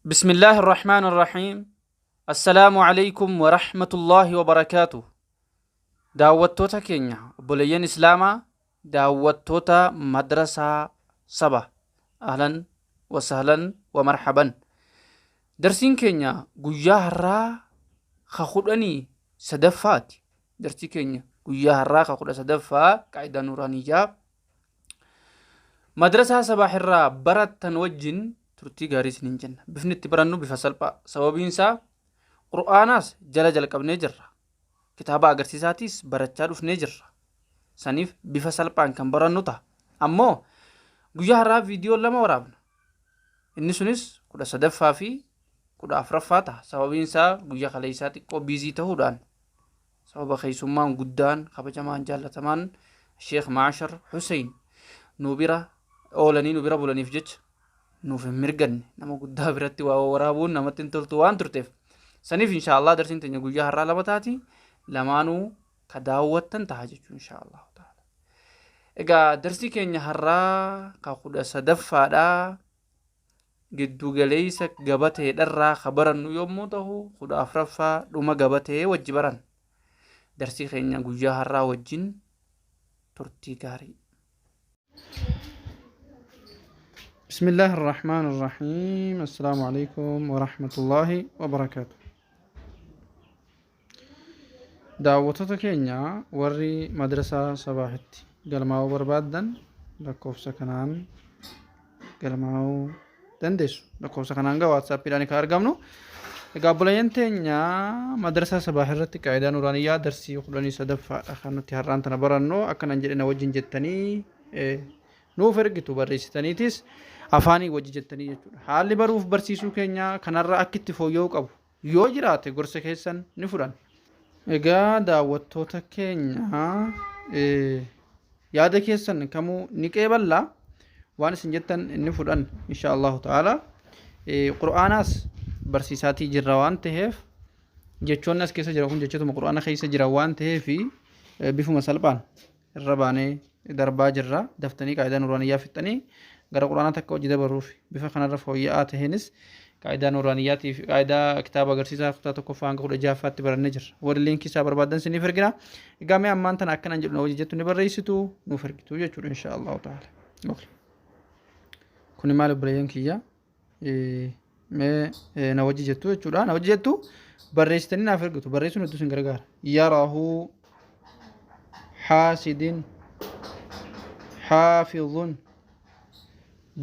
بسم الله الرحمن الرحيم. السلام عليكم ورحمة الله وبركاته. Daawwattoota keenya obboleeyyan Islaamaa, daawwattoota madrasaa saba, ahlan wasahlan wa marhaban. Darsiin keenya guyyaa har'aa ka 13ffaati. Darsii keenya guyyaa har'aa ka 13ffaa qaayidaa nuuraaniyyaa madrasaa sabaa irraa barattan wajjin turtii gaarii isiniin jenna. Bifni itti barannu bifa salphaa. Sababiin isaa Qur'aanaas jala jalqabnee jirra. Kitaaba agarsiisaatiis barachaa dhufnee jirra. Saniif bifa salphaan kan barannu ta'a. Ammoo guyyaa har'aa viidiyoo lama waraabna. Inni sunis 13ffaa fi 14ffaa ta'a. Sababiin isaa guyyaa kaleessaa xiqqoo biizii ta'uudhaan sababa keessummaan guddaan kabajamaan jaallatamaan Sheekh Maashar Hussein nu bira oolanii nu bira bulaniif jecha nuuf hin mirganne, nama guddaa biratti waa waraabuun namatti hin toltu waan turteef. Saniif inshaallah darsiin teenya guyyaa har'aa lama taati. Lamaanuu ka daawwattan ta'a jechuun inshaallah ta'ala. Egaa darsii keenya har'aa ka 13ffaadhaa giddu galeessa gabateedharraa ka barannu yommuu ta'u, 14ffaa dhuma gabatee wajji baran. Darsii keenya guyyaa har'aa wajjin turtii gaarii. بسم الله الرحمن الرحيم. السلام عليكم ورحمة الله وبركاته. Daawwattoota keenya warri madrasaa sabaahitti galmaa'uu barbaaddan lakkoofsa kanaan galmaa'uu dandeessu. Lakkoofsa kanaan gaa waatsaappiidhaan kan argamnu. Egaa obboleeyyan teenya madrasaa sabaah irratti qaayidaa nuraaniyyaa darsii 13ffaadha kan nuti har'aan tana barannu. Akkanan jedhe na wajjin jettanii nuuf ergitu, barreessitaniitis afaanii wajji jettanii jechuudha. Haalli baruuf barsiisuu keenya kanarra akka itti fooyya'uu qabu yoo jiraate gorsa keessan ni fudhan. Egaa daawwattoota keenya, yaada keessan kamuu ni qeeballaa, waan isin jettan inni fudhan insha Allahu ta'ala. Qur'aanaas barsiisaatii jirra waan ta'eef, jechoonni as keessa jira kun jechootuma Qur'aana keessa jira waan ta'eef bifuma salphaan irra baanee darbaa jirra. Daftanii qaayidaa nuraaniyyaa fixxanii gara Qur'aanaa takka hojii dabaruuf bifa kanarra fooyya'aa taheenis qaayidaa nuraaniyyaatii fi qaayidaa kitaaba agarsiisaa kutaa 1ffaa hanga 16ffaatti barannee jirra. Warri liinkii isaa barbaadan siniif ergina. Egaa mee ammaan tana akkanan jedhu na hojii jettu ni barreessitu, nuuf ergitu jechuudha insha Allahu ta'ala. Kuni maal obboleeyyan kiyya? Mee na wajji jettu jechuudha. Na wajji jettu barreessitanii naaf ergitu. Barreessuun hedduu isin gargaara. Yarahuu haasidin haafizun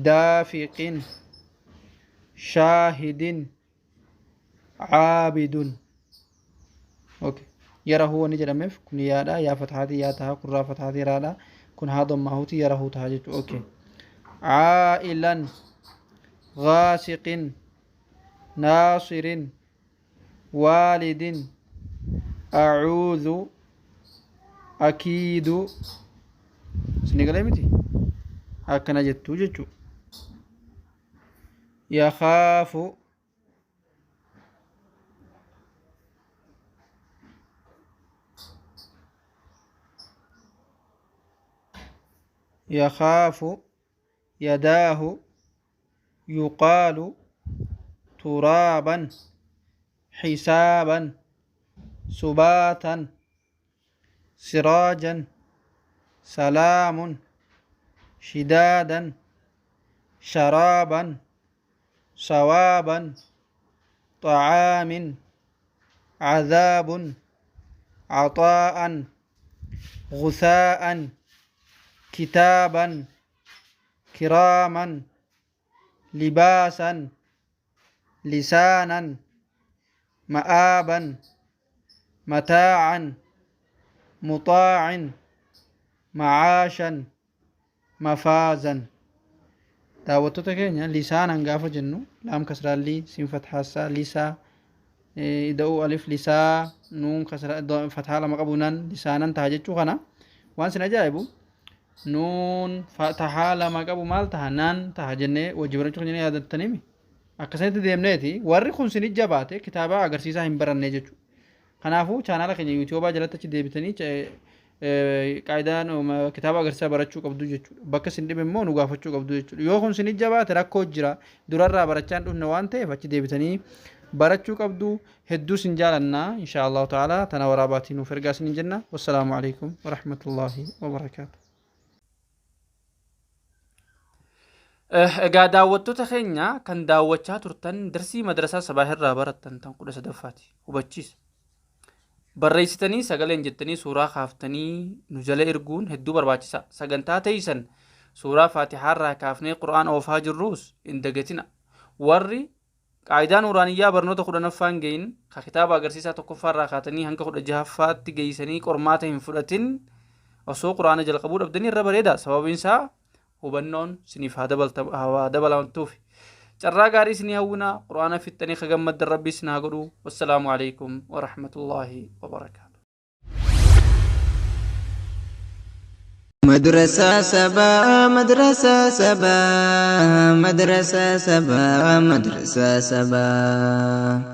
daafiqin shaahidin caabidun. Okay. Yarahuu wanni jedhameef kun yaadha. Yaa fatahaatii yaa taha, kun raa fatahaatii raadha. Kun haa dammaahuutii yarahuu taha jechuudha. Okay. Caa'ilan ghaasiqin naasirin waalidin acuudhu akiidu. Isinii galee miti? Akkana jettuu jechuudha. Yakhaafu yakhaafu yadaahu yuqaalu turaaban xisaaban subaatan siraajan salaamun shidaadan sharaaban sawaaban طعام عذاب عطاء غثاء كتابا كراما لباسا لسانا مآبا متاعا مطاع معاشا مفازا. Daawwattoota keenya, lisaanan gaafa jennu laam kasraallii siin fathaassaa lisaa ida'uu alif lisaa nuun kasra fathaa lama qabu nan lisaanan taha jechuu kana. Waan sin ajaa'ibu nuun fatahaa lama qabu maal taha? Nan taha jennee wajji barachuu keenya yaadattaniimi. Akkasanitti deemneeti warri kun sin jabaate kitaaba agarsiisaa hin barannee jechuudha. Kanaafuu chaanaala keenya yuutuubaa jalatti achi deebitanii Qaayidaan kitaaba agarsiisaa barachuu qabdu jechuudha. Bakka isin dhibe immoo nu gaafachuu qabdu jechuudha. Yoo kun isin jabaate rakkoo jira, durarraa barachaa hin dhufne waan ta'eef achi deebitanii barachuu qabdu. Hedduu isin jaalannaa, insha Allahu ta'ala tana waraabaatii nuuf ergaa isin jenna. Wassalaamu alaikum warahmatullaahi wabarakaatu. Egaa daawwattoota keenya kan daawwachaa turtan darsii madrasaa sabaa irraa barattan tan 13ffaati. Hubachiisa. Barreessitanii sagaleen jettanii suuraa kaaftanii nu jala erguun hedduu barbaachisa. Sagantaa teeysan suuraa Faatihaarraa kaafnee Qur'aan oofaa jirruus hin dagatina. Warri qaayidaa nuuraaniyyaa barnoota 10ffaan gahin ka kitaaba agarsiisaa tokkoffaarraa kaatanii hanga 16ffaatti geeysanii qormaata hin fudhatin osoo Qur'aana jalqabuu dhabdanii irra bareeda. Sababiin isaa hubannoon siniif haa dabalamtuufi. Carraa gaarii isinii hawwina, Qur'aana fixxanii ka gammaddan Rabbi isin haa godhu. Wassalaamu alaikum warahmatullaahi wabarakaatu. Madrasaa sabaa, madrasaa sabaa, madrasaa sabaa, madrasaa sabaa.